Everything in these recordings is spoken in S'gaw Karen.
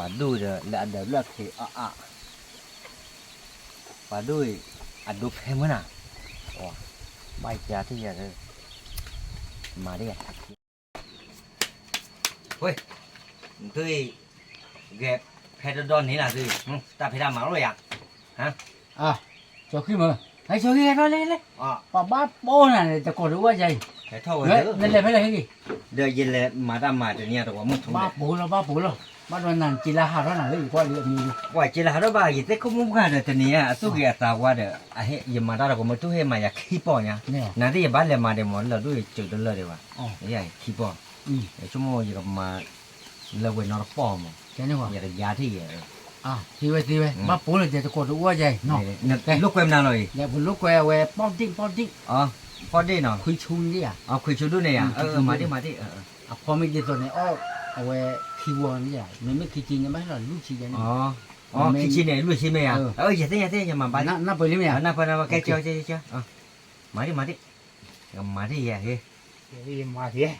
ပှၤဒိၣ်ဒီးလၢအဒၢးဘျၢၣ်ခ့အါအါ, ပှၤဒိၣ်အံၤ အဒိဖဲမုၢ်နၤ, ဘၣ်ယါထံၣ်ယၤ, မၤဒ်ယၤ, ဝ့ၢ်, သု, ဂဲၤဖဲတဒီန့ၣ်လၢသု, တၢ်ဖဲတၢ်မၤလိယၤ, ကၠီၤဃံမၢ, ဟဲကၠီၤဃံဟဲထီၣ်လဲၣ်လဲၣ်, ပှၤဘၣ်ပိာ်နၤန့ၣ် တကိးတအိၣ်ဝဲယၤအံၤ, နလဲၤဖဲလဲၣ်ဟဲက့ၤ, ဒီးယလဲၤမၤတၢ်မၤတနံၤအံၤတဝီမုၢ်ထူ, ဘၣ်ပိာ်လီၤ ဘၣ်ပိာ်လီၤ, ဘၣ်ဒီးနၤစံးလၢဟးထီၣ်နၤလၢယကွၢ်လံအမံၤ, ပှၤစံးလၢဟးထီၣ်ဘၣ် ယသ့ၣ်ခိၣ်မူပှၢ်ဒီးတနံၤအံၤ အသူၣ်ဂ့ၤအသးဝါဒီး, ယမၤတၢ်တဝီမုၢ်ထူဟဲမၤယၤခံပီၢ်ညါ, နၤသ့ၣ်ယဘၣ်လဲၤမၤဒံးမး လၢဒိၣ်ယကၠိတလၢဒံးဘၣ်, ခံပီၢ်, ဆိကမိၣ်ယကမၤ လၢဝဲနီတပီၢ်မး, ယကယါထံၣ်ယၤ, သ့ဝဲသ့ဝဲ, ဘၣ်ပိာ်လီၤတဲတကိးတအိၣ်ယၤအံၤ, လိာ်ကွဲမနုၤလီၤအံၤ, ပလိာ်ကွဲအဝဲ ပီၣ်ဒ့ၣ် ပီၣ်ဒ့ၣ်, ပီၣ်ဒ့ၣ်နီၤ, ခွံဆူန့ၣ်ဧါ, ခွံဆူဒိၣ်န့ၣ်ဧါ, မၤဒ့ၣ်မၤဒ့ၣ်, အဖီမ့ၢ်ဒ်သိးန့ၣ် အီၣ်အဝဲခံဝီန့ၣ်ဧါ, မ့မ့ၢ်ခံဆံန့ၣ် ဘၣ်ဟဲလီၤလွံၢ်ဆံယၤန့ၣ်, ခံဆံန့ၣ် လွံၢ်ဆံမ့ၢ်ဧါ, ယသ့ၣ်ညါသ့ၣ်ညါမၤဘၣ်, နၢ်ပၢၢ်လံမ့ၢ်ဧါ, နၢ်ပၢၢ်နၢ်ပၢၢ် ကဲကဲကဲ, မၤဒ့ၣ်မၤဒ့ၣ်, မၤဒ့ၣ်ယၤဟ့, မၤဒ့ၣ်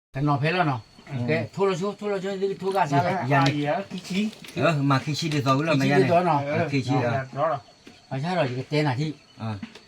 ကနီၤဖဲလီၤနီၤ, ကဲ ထိၣ်လီၤဆိ ထိၣ်လီၤဆိ သုကထိၣ်ကစၢ်လီၤ, မၤခံဆံဒ်သိးဝံၤလီၤ, မ့ၢ်ယၤန့ၣ်, ခံဆံ, ဘၣ်ဆၣ်ဒီးယကတဲနၤထံၣ်,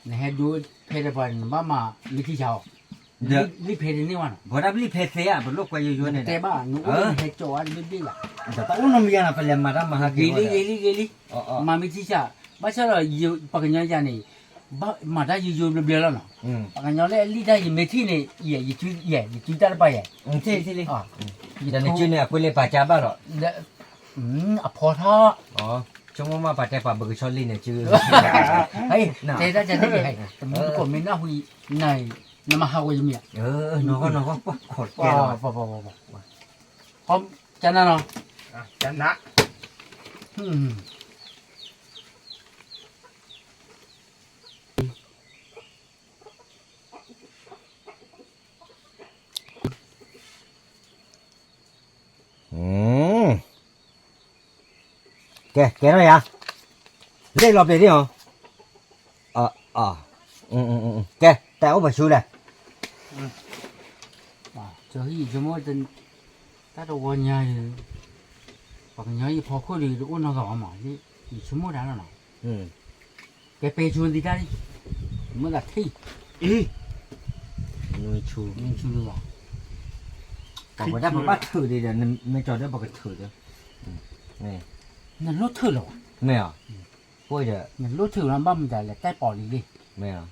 နဟဲဒိဖဲတပှၤန့ၣ် နဘၣ်မၤလံခံဆံအီၤ, လံဖဲတန့ၢ်ဘၣ်နီၤ, ပဝဲဒၣ်ပလံဖဲသ့ဧါ, ပလိာ်ကွဲယိယိန့ၣ်, နတဲဘၣ်နအိၣ်န့ၣ်ဟဲကၠီၤဝဲတဘ့ၣ်ဘ့ၣ်ယၤ, တအိၣ်နီတမံၤယၤနီၤ, ပလဲၤမၤတၢ်မၤဟးက့ၤလံ, ဂ့ၤလံ ဂ့ၤလံ ဂ့ၤလံ, မၤမ့ၢ်ခံဆံ, ဘၣ်ဆၣ်ဒီး ပှၤကညီယၤန့ၣ် မၤတၢ်ယိယိဘျီဘျီလီၤနီၤ, ပှၤကညီလၢအလံၣ်တၢ်ယမ့ၢ်ထံၣ်န့ၣ်, ယဲ ယစုတၢ်တပၤယဲ, ယစုန့ၣ်အကွ့လၢပာ်ကါဘၣ်လီၤ, အဖီထီၣ်, ဆိကမိၣ်မး ပှၤတဲပှၤဘုကဆီလံန့ၣ် စု, တဲတၢ်ကန့ၣ်, တမူတကိးမ့ၢ်နၢ်ဟူအံၤ, နမၤဟးဂီၤယမံၤဧါ, နီၢ်ဂီၢ်နီၢ်ဂီၢ်, ကွၢ်ခိးတဲလီၤ, ကနၣ်နီၤ, ကဲ ကဲထီၣ်ယၤ, လ့ၣ်လီၤပျံၤဒံးအီၤ, ကဲ တၢ်အိၣ်ပှၤဆူလဲၣ်, ဆိမိၣ် တၢ်တဝီညါအံၤ, ပှၤကညီအံၤဖီခိၣ်ဒီးတအိၣ်နီတဂၤမး, ယဆိကမိၣ်တၢ်လီၤနီၤ, ကဲပဲဆိသံတၢ်လံ, မ့ၢ်သးထံၣ်, နွံဆူ, နွံဆူလီၤ, ပှၤဝဲဒၣ်ပဘၣ်ထုးဒံးဒီး မ့ၢ်ကၠီၤဒီးပကထုးဒီး, နလိၣ်ထုးလီၤ, မ့ၢ်, နလိၣ်ထုးလီၤ ဘၣ်မတၤလဲၣ် တၢ်ပိာ်လံလံ, မ့ၢ်,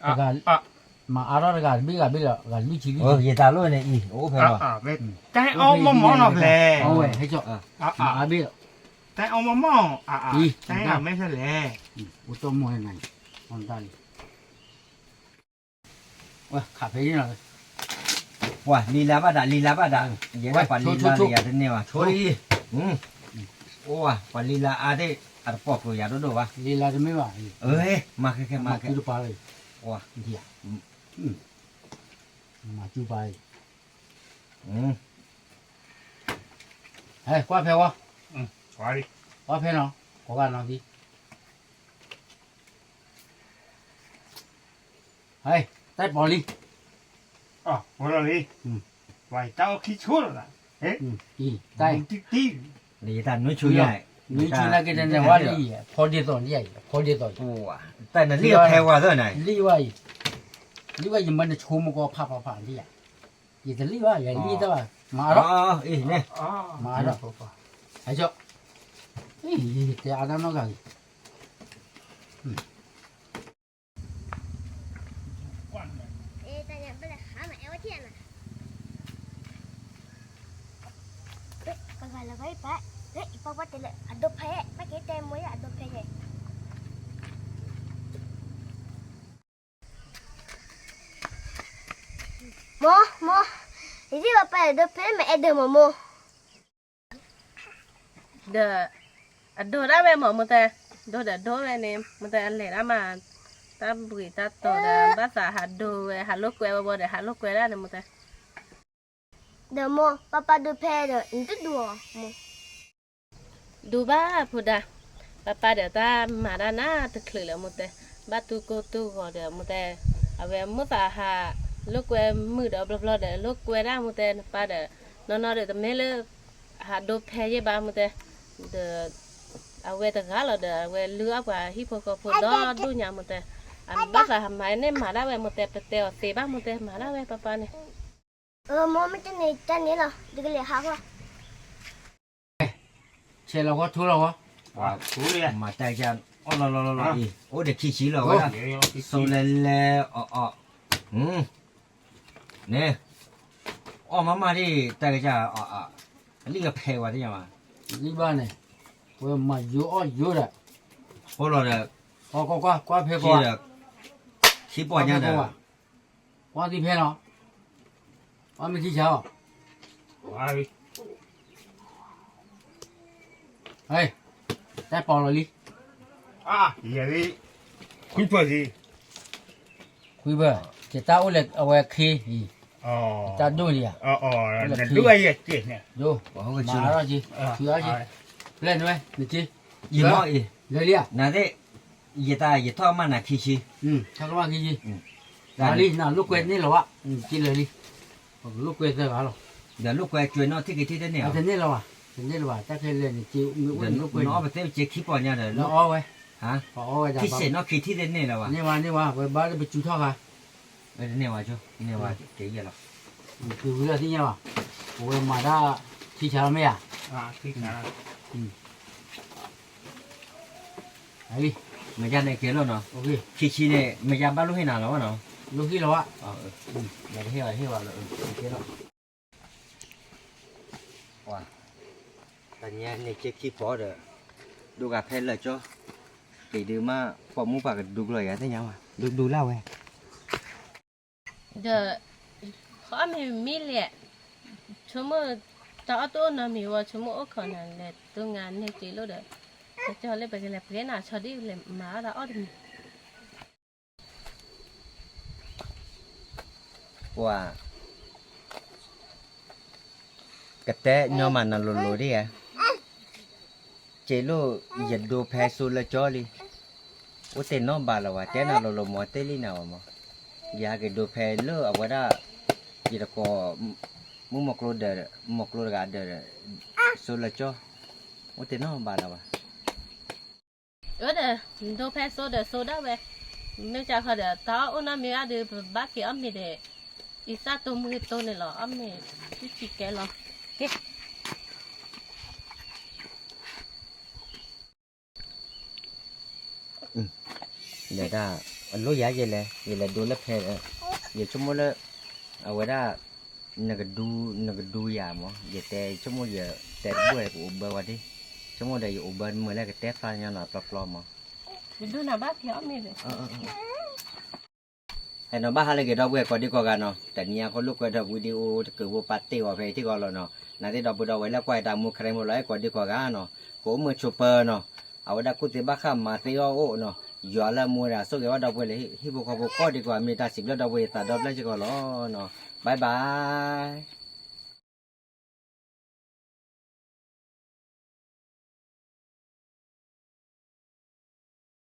တဂၤ, မၤအါထီၣ်တဂၤတဘ့ၣ်ဂၤဘ့ၣ်လီၤ ဂၤလွံၢ်ဆံလွံၢ်ဆံ, ယတၢ်လိၣ်န့ၣ်အံၤ အိၣ်ဖဲလီၤ, တၢ်အီၣ်မီၢ်မီၢ်နီၤဖဲ, အဝဲဟဲကၠီ, အါဘ့ၣ်လီၤ, တၢ်အီၣ်မီၢ်မီၢ်, တၢ်အီၣ်မ့ၢ်ဖဲလဲၣ်, အိၣ်တၢ်မီၢ်ဟဲနၤ, အီၣ်တၢ်လံ, ခးဖဲအံၤနီၤ, ပှၤလံလါဘၣ်ဒၣ် လံလါဘၣ်ဒၣ်, ယဲဒၣ်ပှၤလံလါလံယၤတန့ၢ်ဘၣ် ဆိလံ, အိၣ်ဝဲ ပှၤလံလါအါဒၣ် အတပိာ်ကျိၤယၤဒိၣ်ဒိၣ်ဘၣ်, လံလါတမ့ၢ်ဘၣ်, မၤခဲခဲမၤခဲ, မၤကၠူပၤလံ, ဟဲကွၢ်ဖဲဝဲ, ကွၢ်ဖဲနီၤ, ကိးဂၤနီၤသံ ဟဲ, တၢ်ပိာ်လံ, လံ, တၢ်အိၣ်ခံဆိလီၤ, တၢ်, နံၤဆူညါ, နံၤဆူနာ်က့တန့ၢ်ဝဲလံ, ဖီဒ်သိးန့ၣ်, ဖီဒ်သိး, တၢ်နလံၣ်ဖဲဝဲသၢနၤ, လံၣ်ဝဲ, လံၣ်ဝဲယမၢနဆိကမိၣ်ကီဖးဖးဖးလံဧါ, ယတလံၣ်ဘၣ် ယလံၣ်တၢ်ဘၣ်, မၤအါထီၣ်, မၤအါထီၣ်, ဟဲကၠီ, တဲအါတၢ်နီတဂၤဂ့ၤ ပှၤလၢပှၤပှၤတဲလၢအဒိဖဲ, ဘၣ်က့ၤတဲမိၢ်လၢအဒိဖဲယဲ, မိၢ်, မိၢ်, ယဒ်ပှၤပှၤတဲဒိဖဲမ့ၢ်အဲၣ်ဒိးမ့ၢ်မိၢ် ဒီး အဒိဒၣ်ဝဲမး မိၢ်တဲ, ဒိဒီးဒိဝဲန့ၣ် မိၢ်တဲ အလဲၤဒၣ်မး တၢ်ဘှံးတၢ်တီၤဒီး ဘၣ်သးဟးဒိဝဲ ဟးလိာ်ကွဲဝဲဘၣ်ဒီး ဟးလိာ်ကွဲဒၣ်န့ၣ် မိၢ်တဲ. ဒီးမိၢ် ပၢ်ပၢ်ဒိဖဲဒီး နတဒူအီၤမိၢ်. ဒူဘၣ်ဖိဒါ, ပၢ်ပၢ်ဒီးတၢ်မၤတၢ်နၤတချုးလၢမိၢ်တဲ, ဘၣ်တူၢ်ကိၢ်တူၢ်ဂီၤဒီးမိၢ်တဲ, အဝဲမိၢ်သးဟးလိာ်ကွဲမုာ်ဒီးဘျီဘျီဒီး လိာ်ကွဲဒၣ်မိၢ်တဲ နပၢ်ဒီး နီၢ်နီၢ်ဒီးတမ့ၢ်လၢ ဟးဒိဖဲယဲၢ်ဘၣ်မ့ၢ်တဲ, ဒီး အဝဲတဂၤလီၤဒီး အဝဲလုၢ်အီၣ်ပှၤဟံၣ်ဖိဃီဖိဒီဒူၣ်ညါမ့ၢ်တဲ, အဘၣ်သးဟးမၤန့ၢ်မၤဒၣ်ဝဲမ့ၢ်တဲ ပတဲအီၤသ့ဘၣ်မ့ၢ်တဲ မၤဒၣ်ဝဲပၢ်ပၢ်န့ၣ် အမိၢ်မ့ၢ်တန့ၢ်တန့ၢ်လီၤ ဒ်ကလဲၤဟးဃီ ဆဲးလီၤဝဲထိလီၤဝဲ, မၤတၢ်ကစၢ်အီၣ်လီၤလီၤလီၤလီၤအံၤ အိၣ်ဒီးခံဆံလီၤဝဲဒၣ်, ဆိးလဲၤလဲၤအီၣ်အီၣ်, န့ၣ်, အီၣ်မးမးဒ် တၢ်ကစၢ်အီၣ်အီၣ်, အလံၣ်ကဖဲဝဲသ့ၣ်ညါဘၣ်, လံၣ်ဘၣ်န့ၣ်, ဝဲမၤယိအီၣ်ယိဒီး, ဃိလီၤဒီး, ကွၢ်ကွၢ်ကွၢ်ဖဲကွၢ်, ခံပီညါဒီး ကွၢ်သံဖဲလီၤ, ကွၢ်မ့ၢ်ခံဆါအီၤ, တၢ်ပီလီၤလံ, ခွံဖၢၣ်, ယတၢ်အိၣ်လၢအဝဲခ့အံၤ, တၢ်ဒိၣ်လံဧါ, ဒိၣ်, မၤထီၣ်က့ၤ, ထုးထီၣ်က့ၤ, ပျဲၢ်နွဲၣ်, နက့, ယမီၢ်အံၤ, လၢလံဧါ, နသ့ၣ်, ယတၢ်ယထီၣ်မးနၤခံဆံ, ထီၣ်ကမၣ်ခံဆံ, လံ နလိာ်ကွဲန့ၢ်လီၤဘၣ်, နက့လၢလံ, လိာ်ကွဲသၢဂၤလီၤ, ဒီးလိာ်ကွဲကၠွဲးနီၣ်ထံၣ်က့ၤထံၣ်တန့ၢ်အီၤ, တန့ၢ်လီၤဘၣ်, တန့ၢ်လီၤဘၣ် တၢ်ခဲလၢာ်န့ၣ်က့မ့ၢ်အိၣ်န့ၣ်လိာ်ကွဲန့ၣ်, နအီၣ်ပသ့ၣ်ပက့ခံပီညါဒီး, နအီၣ်ဝဲ, ဟါ, ထံၣ်စဲးနီၣ်ခံထံၣ်တန့ၢ်လီၤဘၣ်, န့ၢ်ဝဲန့ၢ်ဝဲ ဝဲဘၣ်လၢပစုထီၣ်ဂၤ တန့ၢ်ဝဲကၠိ, န့ၢ်ဝဲက့ယဲၢ်လီၤ, ပဝံလီၤသ့ၣ်ညါဘၣ်, ပဝဲမၤတၢ်, ထံဆါလီၤမ့ၢ်ဧါ, မ့ၢ်ယါန့ၣ်ကဲလီၤနီၤ, ခံဆံန့ၣ် မ့ၢ်ယါဘၣ်လိၣ်ဟ့ၣ်နၤလီၤဘၣ်နီၤ, လိၣ်ဟ့ၣ်လီၤဘၣ်, ဟ့ၣ်ဝဲလီၤ, တနံၤအံၤန့ၣ်က့ခံပီဒီး, ဒိဂၤဖဲလၢာ်ကၠီ, က့ၤဒုးမး ပိာ်မုၣ်ပှၤကဒူကလီၤယၤသ့ၣ်ညါဘၣ်, ဒူဒူလၢ်ဝဲ ဒီး, အီၣ်မ့ၤမံလဲၣ်, ဆိကမိၣ်, တၢ်အီၣ်တအိၣ်နီတမံၤဝဲ ဆိကမိၣ်အိၣ်ခိးနၤလဲၤ တိၢ်ငါန့ၢ်က့လိၣ်ဒီး, ကၠီလၢပကလဲၤပှဲၤနၤဆီဒ်လဲၤမၤအီၣ်တၢ်အီၣ်တမံၤ ပှၤ, ကတဲညီမးနၤလိၤလိၤဒ်ဧါ, က့လိၣ်ယဒိဖဲစိလၢကၠီလံ, အိၣ်တ့ၢ်နီတဘျီလၢၤဝဲ တဲနၤလိၤလိၤမ့ၢ်တဲလံနၤဝဲမ့ၢ်, ယဟဲက့ၤဒိဖဲလၢအဝဲဒၣ်, ယတကိး, မုၣ်မီၤကျိဒီး, မီၤကျိတဂၤဒီး, စိလၢကၠီ, အိၣ်တ့ၢ်နီတဘျီလၢၤဝဲ အၢဒီး, ဒိဖဲစိဒီးစိဒၣ်ဝဲ, မ့ၢ်ကခီဒီး တၢ်အီၣ်အိၣ်နီတမံၤဘၣ်ဒီး ပဘၣ်က့ၤအီၣ်မ့ၤဒီး, အံသၣ်တိၢ်မုၢ်တိၢ်န့ၣ်လီၤ အီၣ်မ့ၤ, တံၢ်ကဲလီၤ, ကဲ ဒီးတၢ်, အလိၣ်ယၤယလဲၤ ယလဲၤဒိလၢဖဲ, ယဆိကမိၣ်လၢ, အဝဲဒၣ်, နကဒူ, နကဒူယၤမး ယတဲဆိကမိၣ်ယတဲတဘၣ်ကအိၣ်ဘၢဝဲဒၣ်, ဆိကမိၣ်ဒီးယအိၣ်ဘၢမုာ်လၢကတဲဖျါညီနၤပျီပျီမး, ဒိနၤဘၣ်က့ၤအီၣ်မ့ၤဒီး ဟဲနီၤဘၣ်ဟါလၢအဂ့ၤဒီပုၢ်ဝဲၢ်ကိးဒံကိးဂၤနီၤ, တနံၤအံၤဃိလိာ်ကွဲဒီးဝံၤဒံးအိၣ်တကုးဖိပာ်တ့ၢ်အီၤဖဲအံၤထံၣ်ကီးလီၤနီၤ, နာ်သ့ၣ်ဒီပုၢ်ဒီဝဲၢ်လၢကွၢ်တၢ်မူခရံာ်မိၢ်လီၤအဲၣ်ကိးဒံကိးဂၤနီၤ, ကအိၣ်မုာ်ဆိးပၢၤနီၤ, အဝဲဒၣ်ကူၣ်သ့ဘၣ်ဃးမၤသ့အီၣ်အိၣ်နီၤ, ယွၤလၢအမူဝဲဒၣ်ဆိၣ်ဂ့ၤဘၣ်ဒီပုၢ်ဝဲၢ်လၢဟံၣ်ဖိဃီဖိကိးဒံကိးဂၤ မ့ၢ်တၢ်စံးဘျုးဒီပုၢ်ဝဲၢ်ယသးဒီဖျၢၣ်စ့ၢ်ကီးလီၤနီၤ, bye bye.